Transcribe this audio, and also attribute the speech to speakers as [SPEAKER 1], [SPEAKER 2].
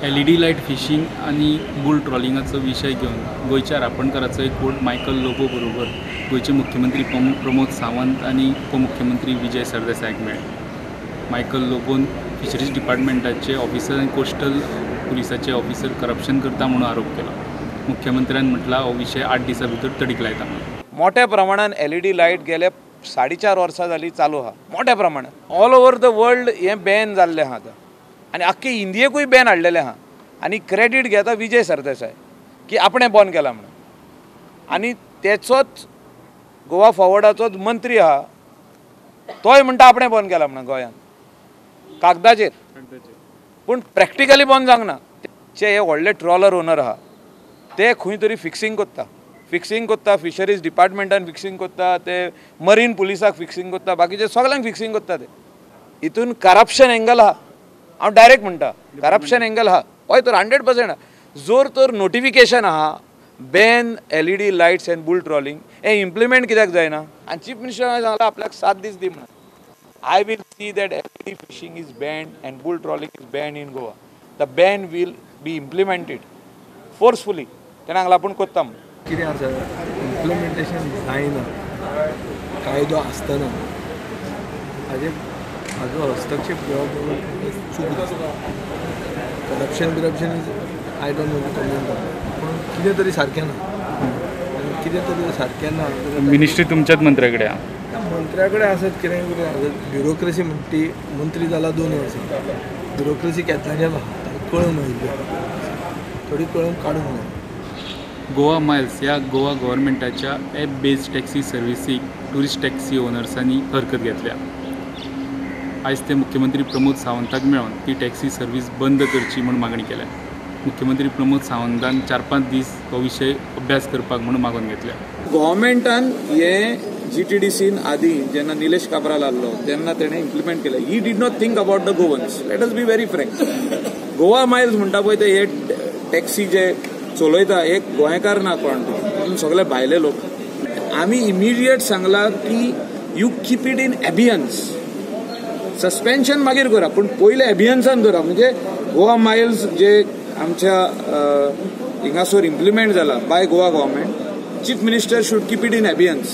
[SPEAKER 1] LED light fishing आनी bull ट्रॉलिंगाचो विशय घेवन गोंयच्या रापणकाराचो एक कोर्ट मायकल लोबो बरोबर गोंयचे मुख्यमंत्री प्रमोद सावंत आनी उपमुख्यमंत्री विजय सरदेसायाक मेळ्ळे. मायकल लोबोन फिशरीज डिपार्टमेंटाचे ऑफिसर आनी कोस्टल पुलिसाचे ऑफिसर करप्शन करता म्हणून आरोप केला. मुख्यमंत्र्यान म्हटला हो विशय 8 दिसां भितर तडीक लायता.
[SPEAKER 2] मोठ्या प्रमाणान एलईडी लायट गेले 4.5 वर्सां जाली चालू आहा. मोठ्या प्रमाणान ऑल ओवर the world हें बॅन जाल्लें आहा आतां, आनी आख्खे इंडियेकूय बॅन हाडलेलें आहा. आनी क्रेडीट घेता विजय सरदेसाय की आपणें बंद केला म्हणून, आनी तेचोच गोवा फॉवर्डाचोच मंत्री आहा तोय म्हणटा आपणें बंद केला म्हणून गोंयांत कागदाचेर, पूण प्रॅक्टिकली बंद जावंक ना. जे हे व्हडले ट्रॉलर ओनर आहा ते खंय तरी फिक्सिंग करता, फिक्सिंग करता, फिशरीज डिपार्टमेंटान फिक्सिंग करता, ते मरीन पुलिसाक फिक्सिंग करता, बाकीचे सगळ्यांक फिक्सिंग करता. ते हितून करप्शन एंगल आहा. हांव डायरेक्ट म्हणटा करप्शन एंगल आहा. हय तर 100% जोर तर नोटिफिकेशन आहा ban LED lights and bull trawling हें इम्प्लिमेंट कित्याक जायना. आनी चीफ मिनिस्टरान सांगलां आपल्याक 7 दीस दी म्हणून. I will see that LED fishing is banned and bull trawling is banned in Goa. The ban will be implemented forcefully. तेणें सांगलां आपूण करता म्हणून.
[SPEAKER 3] कितें आसा इम्प्लिमेंटेशन जायना, कायदो आसतना हाजे हाजो हस्तक्षेप घेवप चूक दिसता. करप्शन बिरप्शन is I don't want to comment on, पूण कितें तरी सारकें ना, आनी कितें तरी सारकें ना.
[SPEAKER 1] मिनिस्ट्री तुमच्याच मंत्र्या कडेन आहा.
[SPEAKER 3] मंत्र्या कडेन आसत कितें कितें आसत, ब्युरोक्रेसी म्हणटा ती मंत्री जाला 2 वर्सां, ब्युरोक्रेसी केन्नाच्यान आहा, कळम आयिल्ली थोडी कळम काडूंक जाय.
[SPEAKER 1] गोवा मायल्स ह्या गोवा गव्हर्मेंटाच्या एप बेस्ड टॅक्सी सर्विसीक ट्युरिस्ट टॅक्सी ओनर्सांनी हरकत घेतल्या. आयज ते मुख्यमंत्री प्रमोद सावंताक मेळून ती टॅक्सी सर्वीस बंद करची म्हूण मागणी केल्या. मुख्यमंत्री प्रमोद सावंतान 4-5 दीस हो विशय अभ्यास करपाक म्हणून मागून घेतल्या.
[SPEAKER 2] गव्हर्मेंटान हे GTDCन आदी जेन्ना निलेश काब्राल आहलो तेन्ना तेणें इम्प्लिमेंट केलें. He did not think about the Goans. Let us be very frank. Goa Miles म्हणटा पळय ते हे टॅक्सी जे चलयता एक गोंयकार ना कोण, तितून सगळे भायले लोक. आमी इमिडिएट सांगला की you keep it in abeyance, suspension मागीर करा पूण पयले एबियन्सान दवरा. म्हणजे गोवा मायल्स जे आमच्या हिंगासर इम्प्लिमेंट जाला by Goa government, chief minister should keep it in abeyance.